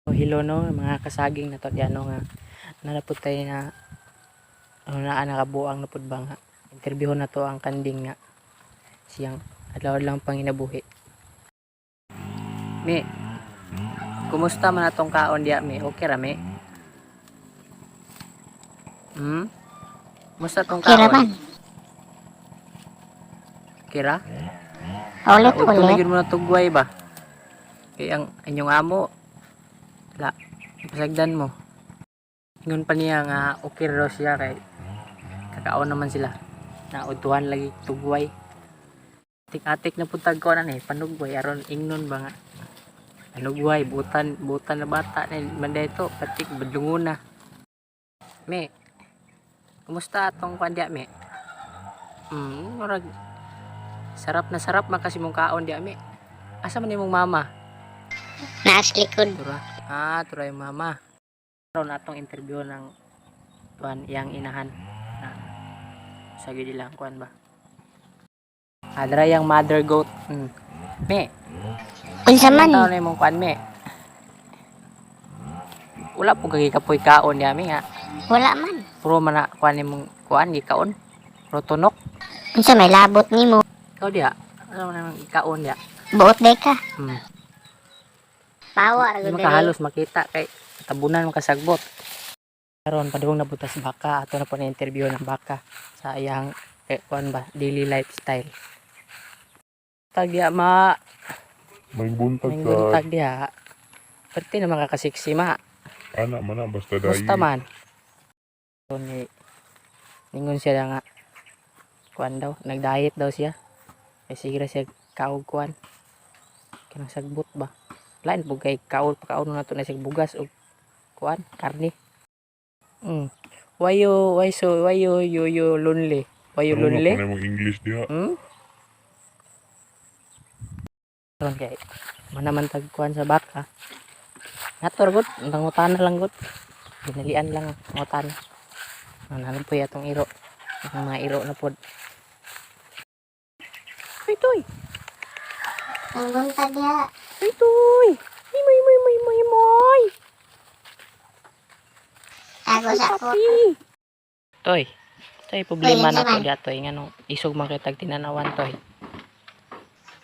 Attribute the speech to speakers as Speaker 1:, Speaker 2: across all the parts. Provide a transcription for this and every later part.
Speaker 1: Hello no, mga kasaging na to diyan no nga naa pud tay na ano naa nakabuang na pud ba nga interviewon nato ang kanding nga siyang adlaw-adlaw panginabuhi. Mi, kumusta man atong kaon diya, mi? Okay ra, mi? Hmm? Kumusta tong
Speaker 2: Okay ra
Speaker 1: kaon?
Speaker 2: man.
Speaker 1: Okay ra?
Speaker 2: Ulit
Speaker 1: Udto na
Speaker 2: ulit.
Speaker 1: Gyud mo na tugway ba? Kay ang inyong amo la pasagdan mo. Ingon pa niya nga okay ra daw siya kay kakaon naman sila. Na udtuhan lagi tugway. Atik-atik na pud tag ko na ni panugway aron ingnon ba nga panugway butan butan na bata ni man ito patik badlungon na. Me, kumusta atong kwan diya, me? Murag sarap na sarap man kasi mong kaon diya, me. Asa man imong mama?
Speaker 2: Naas likod.
Speaker 1: Tura. Ah, tura yung mama. Karon atong interview ng tuan iyang inahan na sa gid lang kuan ba. Adra yang mother goat. Me,
Speaker 2: Unsa man?
Speaker 1: taon na imong kuan, me? Wala po kay kapoy kaon diya, me, nga.
Speaker 2: Wala man.
Speaker 1: Puro man na kuan imong kuan gikaon. Puro tunok.
Speaker 2: Unsa may labot nimo?
Speaker 1: Ikaw diya. Ano man imong ikaon diya?
Speaker 2: Buot day ka. Pawa ra
Speaker 1: Di
Speaker 2: gud diri.
Speaker 1: makahalos makita kay tabunan makasagbot. Karon padung nabutas baka ato na po na interview ng baka sa iyang eh, kuan ba daily lifestyle. Tag diya, ma.
Speaker 3: May buntag
Speaker 1: May
Speaker 3: sa
Speaker 1: buntag diya. Pwerte na makakasiksi, ma.
Speaker 3: Ana man na basta dayi.
Speaker 1: Musta man. So, ni ningon siya nga kuan daw, nag-diet daw siya. Kay sige ra siya kaog kuan. Kanang sagbot ba. Lain po kay kaon pakaon na to na siya bugas og kuan, karne. Why you why so why you you you lonely? Why you
Speaker 3: Ano nga
Speaker 1: lonely?
Speaker 3: pa na imong English diha?
Speaker 1: Hmm? Karon kay manaman tag kuan sa baka. Nator gud, nangutana lang gud. Ginalian lang ngutana. Ano po atong iro. Ang mga iro na pod. Tuy tuy,
Speaker 2: Ang buntag diha.
Speaker 1: tuy tuy. Imoy imoy imoy imoy imoy.
Speaker 2: Tago sa ako.
Speaker 1: Papi. Toy. Toy, problema
Speaker 2: Toy,
Speaker 1: na
Speaker 2: unsa
Speaker 1: to
Speaker 2: man?
Speaker 1: diya, toy, ngano isog man kay tag tinanawan, toy.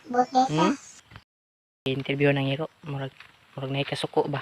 Speaker 2: Buot day ka.
Speaker 1: Interview ng iro, murag murag naay kasuko ba.